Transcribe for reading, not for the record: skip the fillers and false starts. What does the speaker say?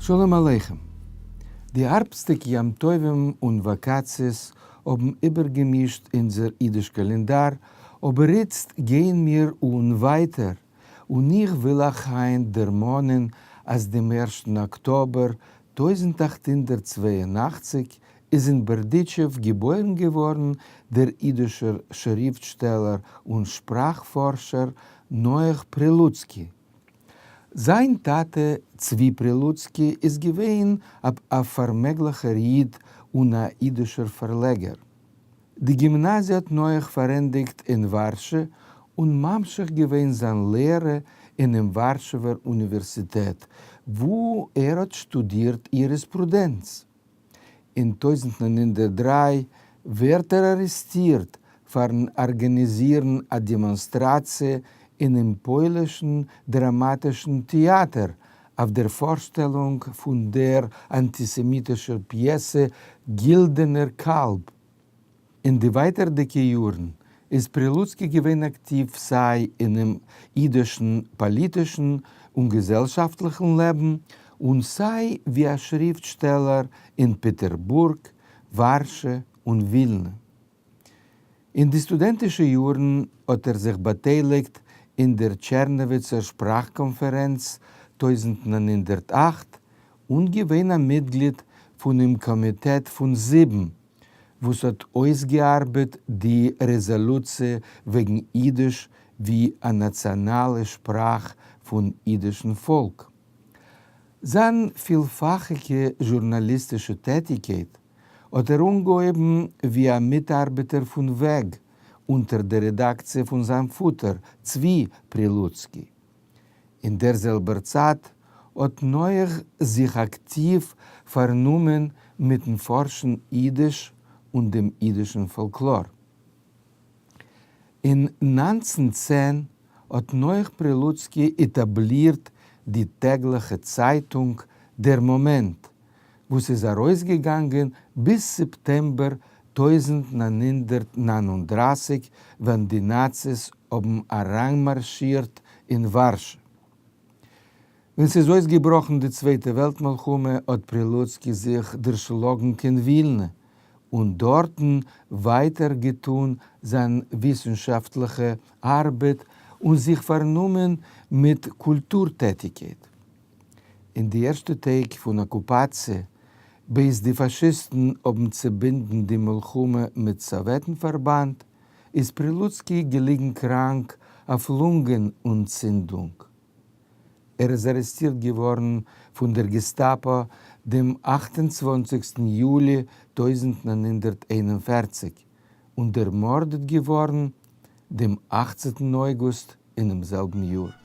שלום עליכם. די הארבסטיגע יום טובים און וואקאציעס האבן איבערגעמישט אונזער אידיש קאלענדאר, אבער איצט גייען מיר אן ווייטער, און איך וויל אייך היינט דערמאנען אז דעם ערשטן אקטאבער 1882 איז אין בערדיטשעוו געבוירן געווארן דער אידישער שריפטשטעלער און שפראך-פארשער נח פרילוצקי. זיין טאטע צבי פרילוצקי איז געווען א פארמעגליכער איד און א אידישער פארלעגער. די גימנאזיע האט נח פארענדיגט אין ווארשע און ממשיך געווען זיין לערע אינעם ווארשעווער אוניווערסיטעט וואו ער האט שטודירט יוריספרודענץ. אין 1903 ווערט ער ארעסטירט פארן ארגאניזירן א דעמאנסטראציע אינעם פוילישן דראמאטישן טעאטער אויף דער פארשטעלונג פון דער אנטיסעמיטישער פיעסע גילדענער קאלב. אין די ווייטערדיגע יארן איז פרילוצקי געווען אקטיוו סיי אינעם אידישן פאליטישן און געזעלשאפטליכן לעבן און סיי ווי א שריפטשטעלער אין פעטערבורג, ווארשע און ווילנע. אין די סטודענטישע יארן האט ער זיך באטייליגט אין דער טשערנאוויצער שפראך-קאנפערענץ 1908 און געווען א מיטגליד פונעם קאמיטעט פון זיבן וואס האט אויסגעארבעט די רעזאלוציע וועגן אידיש ווי א נאציאנאלע שפראך פון אידישן פאלק. זיין פילפאכיגע זשורנאליסטישע טעטיקייט האט ער אנגעהויבן ווי א מיטארבעטער פון וועג אונטער דער רעדאקציע פון זיין פאטער צבי פרילוצקי. אין דער זעלבער צייט האט נח זיך אקטיוו פארנומען מיטן פארשן אידיש און דעם אידישן פאלקלאר. אין 1910 האט נח פרילוצקי עטאבלירט די טעגליכע צייטונג דער מאמענט, וואס איז ארויסגעגאנגען ביז סעפטעמבער 1939 ווען די נאציס האבן אריינמארשירט אין ווארשע. ווען ס'איז אויסגעבראכן די צווייטע וועלט מלחמה האט פרילוצקי זיך דערשלאגן קיין ווילנע און דארטן ווייטער געטון זיין וויסנשאפטליכע ארבעט און זיך פארנומען מיט קולטור טעטיקייט. אין די ערשטע טעג פון אקופאציע, בעת די פאשיסטן האבן צעבינדן די מלחמה מיט סאוועטן-פארבאנד, איז פרילוצקי געליגן קראנק אויף לונגען אנצינדונג. ער איז ארעסטירט געווארן פון דער געסטאפא דעם 28סטן יולי 1941 און דערמארדעט געווארן דעם 18טן אויגוסט אינעם זעלבן יאר.